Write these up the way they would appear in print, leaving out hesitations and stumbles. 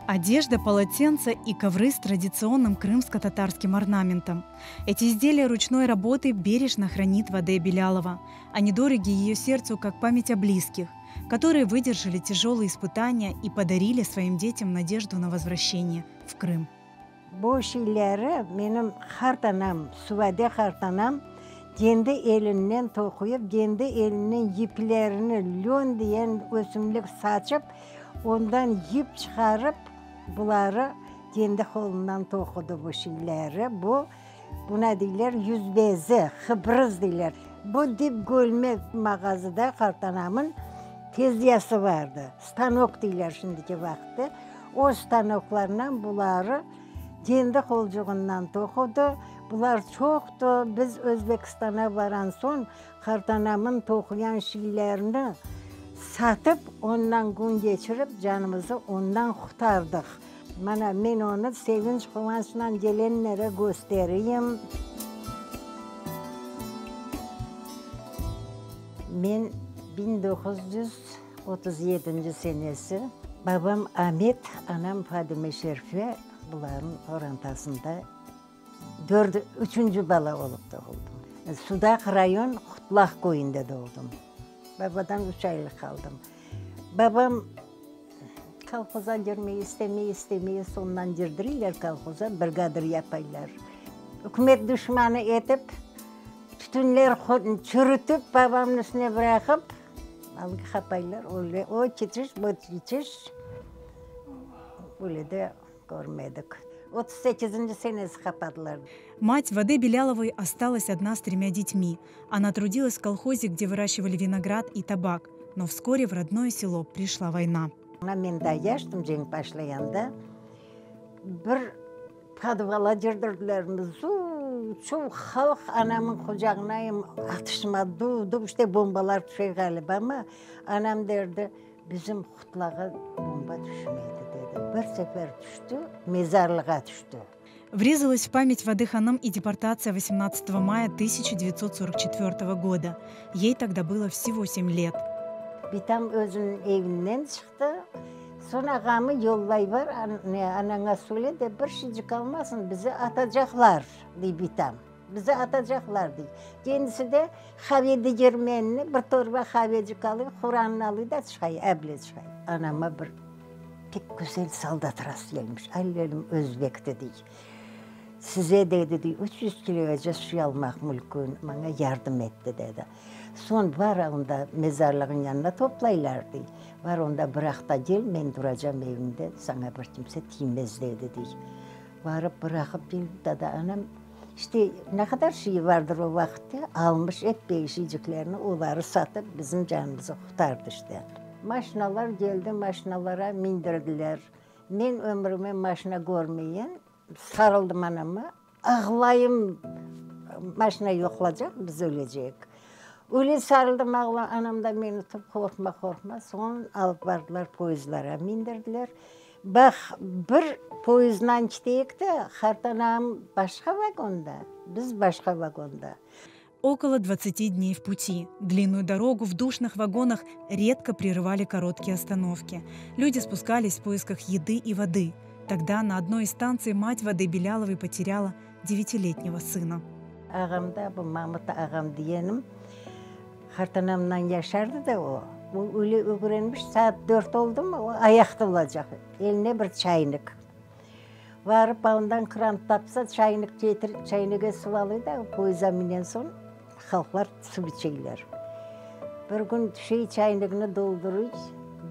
Одежда, полотенца и ковры с традиционным крымско-татарским орнаментом. Эти изделия ручной работы бережно хранит Ваде Белялова. Они дороги ее сердцу как память о близких, которые выдержали тяжелые испытания и подарили своим детям надежду на возвращение в Крым. Bu şeyleri menim qartanam, Suvade qartanam kendi elinen toquyıp, kendi elinen yiplerini, lön diyen ösümlik saçıp, ondan yip çıqarıp, buları kendi qolundan toqudı bu şeyleri. Bu, buna deyler yüzbezi, qıbrız deyler. Bu dip kölmek mağazıda qartanamın tezyası vardı, stanok deyler şimdiki vaqıtta. O stanoklarnen buları kendi qolcuğından toqudı. Bular çoqtı. Biz Özbekistana varan soñ, qartanamın toquyan şeylerini satıp, ondan kün keçirip, canımızı ondan qurtardıq. Mana, men onı sevinç-quvançnen gelenlere kösteriyim. Men 1937 senesi babam Amet, anam Fadime Şerfe bularnıñ qorantasında dörd, üçünci bala olıp doğuldım. Sudaq rayon Qutlaq köyünde doğdum. Babadan üç aylıq qaldım. Babam kolhoza girmey istemey, istemey, soñundan girdireyler kolhoza, brigadir yapaylar. Ükümet duşmanı etip, tütünler çürütip babamnıñ üstüne bıraqıp, alıp qapaylar. Öyle o ketiş, bu ketiş, öyle de körmedik. 38-nci senesi qapadılar. Мать Вады Беляловой осталась одна с тремя детьми. Она трудилась в колхозе, где выращивали виноград и табак. Но вскоре в родное село пришла война. Men daa yaştım cenk başlayanda. Bir podvala girdirdiler çoq halq anamın qucağına em atışma duv-duv işte bombalar tüşe ğaliba amma anam derdi, bizim Qutlağa bomba tüşmedi dedi. Bir sefer tüşti, mezarlığa tüşti. Врезалась в память Вады Ханым и депортация 18 мая 1944 года. Ей тогда было всего 7 лет. Bitam özüniñ evinden çıqtı. Soñ ağamı yollay bar, anaña söyle de, bir şeycik almasın, bizi atacaqlar, dey bitam. Bizi atacaqlar, dey. Kendisi de qave degermenini, bir torba qavecik alıy, Quranını alıy da çıqay, able çıqay. Anama bir pek güzel soldat rastgelmiş, allelim özbekti, dey. Size, dedi, dey, 300 kilogace suy almaq mülkün, maña yardım etti, dedi. Soñ bar onda mezarlığıñ yanına toplaylar, dey. Bar onda bıraq da gel, men duracam evimde, saña bir kimse tiymez, dedi, dey. Barıp bıraqıp keldi dada, anam, işte, ne qadar şeyi vardır o vaqıtte, almış eppeyi şeyciklerni, oları satıp bizim canımızı qurtardı, işte. Maşinalar geldi, maşinalara mindirdiler. Men ömrüme maşina körmeyen, sarıldım anama, ağlayım, maşina yoqlacaq, biz ölecek. Öyle sarıldım, ağla, anam da meni tutıp, qorqma, qorqma, soñ alıp bardılar poyezdlara mindirdiler. Baq, bir poyezdnan keteyik de, qartanam başqa vagonda, biz başqa vagonda. Около 20 дней в пути. Длинную дорогу в душных вагонах редко прерывали короткие остановки. Люди спускались в поисках еды и воды. Тогда на одной из станций мать Вады Беляловой потеряла девятилетнего сына. Ağam da, bu Mamut ağam diyenim, qartanamdan yaşardı da o. O öyle ögrenmiş, saat dört oldı mı, o ayaqta olacaq, eline bir çaynik. Barıp ondan kran tapsa, çaynik ketirip, çaynege suv alıy da, poyezda minen soñ halqlar suv içeyler. Bir kün şey çaynikni dolduruy,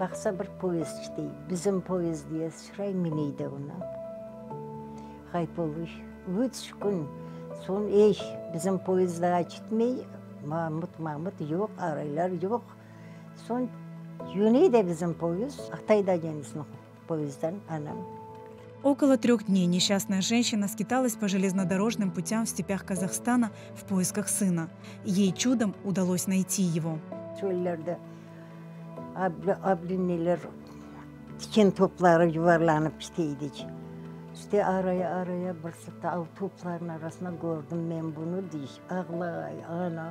baqsa bir poyezd ketey, bizim poyezd diye sıçray, miney de ona. Ğayıp oluy. Üç kün soñ, ey, bizim poyezd daa ketmey, Mamut, Mamut yoq, araylar yoq. Soñ yöney de bizim poyezd, atay da kendisini poyezdden anam. Около трех дней несчастная женщина скиталась по железнодорожным путям в степях Казахстана в поисках сына. Ей чудом удалось найти его. Çöllerde abli neler tiken topları yuvarlanıp keteydik. İşte araya araya bir av toplarnıñ arasında kördim men bunı, dey. Ağlay, ana,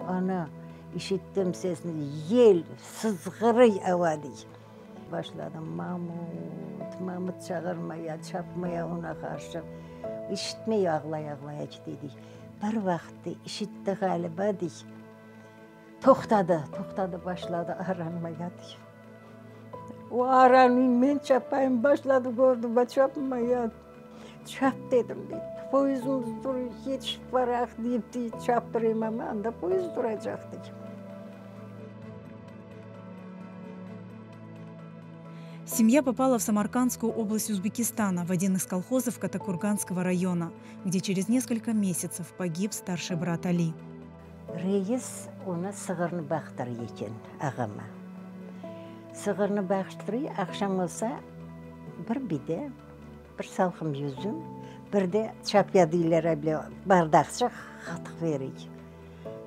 ana, işittim sesini, yel sızğırıy ava, dey. Başladım Mamut, Mamut çağırmaya, çapmaya oña qarşı. İşitmey ağlay-ağlaya kite dey. Bir vaqıt işitti ğaliba dey. Toqtadı, toqtadı, başladı aranmaya dey. O aranıy, men çapayım, başladı kördi, çapmaya. Çap dedim dey. Poyezdimiz dur, yetişip baraq deyip dey, çaptırayım amma anda poyezd duracaq dey. Семья попала в Самаркандскую область Узбекистана, в один из колхозов Катакурганского района, где через несколько месяцев погиб старший брат Али. Reis oña sığırnı baqtıra eken, ağama. Sığırnı baqtırıy, aqşam olsa, bir bide, bir salqım yüzüm, bir de çapya deyler öyle bardaqçıq qatıq berey.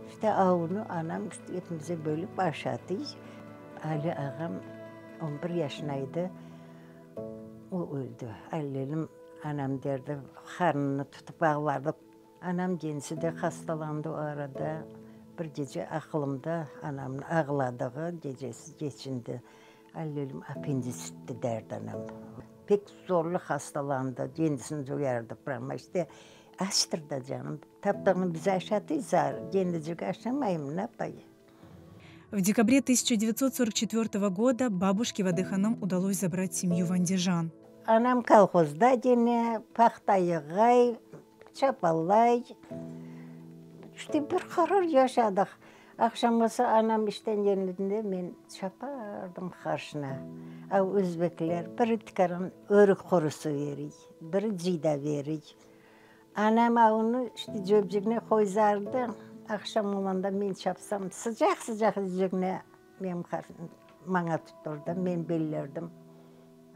İşte avunı anam işte epimize bölip aşatıy. Ali ağam on bir yaşınaydı, o öldi. Allelim anam derdi, qarnını tutıp ağlardı. Anam kendisi de hastalandı o arada. Bir gece aqılımda anamnıñ ağladığı gecesi keçindi. Allelim appenditsitti derdi anam. Pek zorlu hastalandı, kendisini coyardı prama. İşte, açtır da canım, taptığını bize aşatıysa, kendicik aşamayım, napay? В декабре 1944 года бабушке Ваде Ханım удалось забрать семью в Андижан. Anam kolhozda kene pahta yığay, çapalay. İşte bir qarar yaşadıq. Aqşam bolsa anam işten kelgende men çapardım qarşına. A özbekler biri tikaran örük qurusı berey, biri ciyda berey. Anam a onı işte cöpcügine qoyzardı. Aqşam olğanda men çapsam, sıcaq-sıcaq cöpcügine menim maña tutturdı, men bellerdim.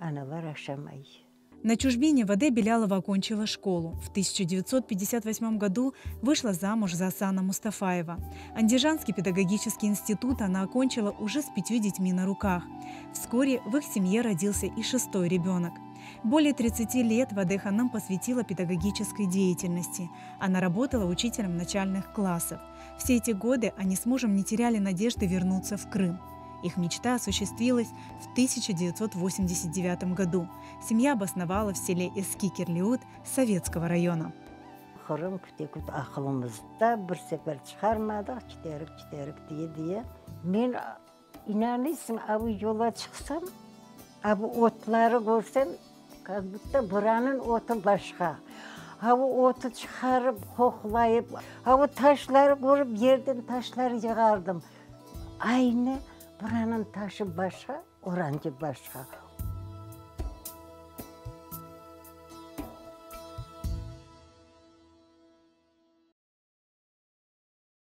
Analar aşamay. На чужбине Ваде Белялова окончила школу. В 1958 году вышла замуж за Асана Мустафаева. Андижанский педагогический институт она окончила уже с пятью детьми на руках. Вскоре в их семье родился и шестой ребенок. Более 30 лет Ваде Ханım посвятила педагогической деятельности. Она работала учителем начальных классов. Все эти годы они с мужем не теряли надежды вернуться в Крым. Их мечта осуществилась в 1989 году. Семья обосновала в селе Эски-Керлиут Советского района. Qırım küte-küt aqılımızda bir sefer çıqarmadıq, kiterik, kiterik diye diye. Men inanıysıñ, avu yola çıqsam, avu otları körsem, kak budto buranıñ otu başqa. Avu otu çıqarıp, qoqlayıp, avu taşları körip, yerden taşlar yığardım. Aynı buranıñ taşı başqa, oranki başqa.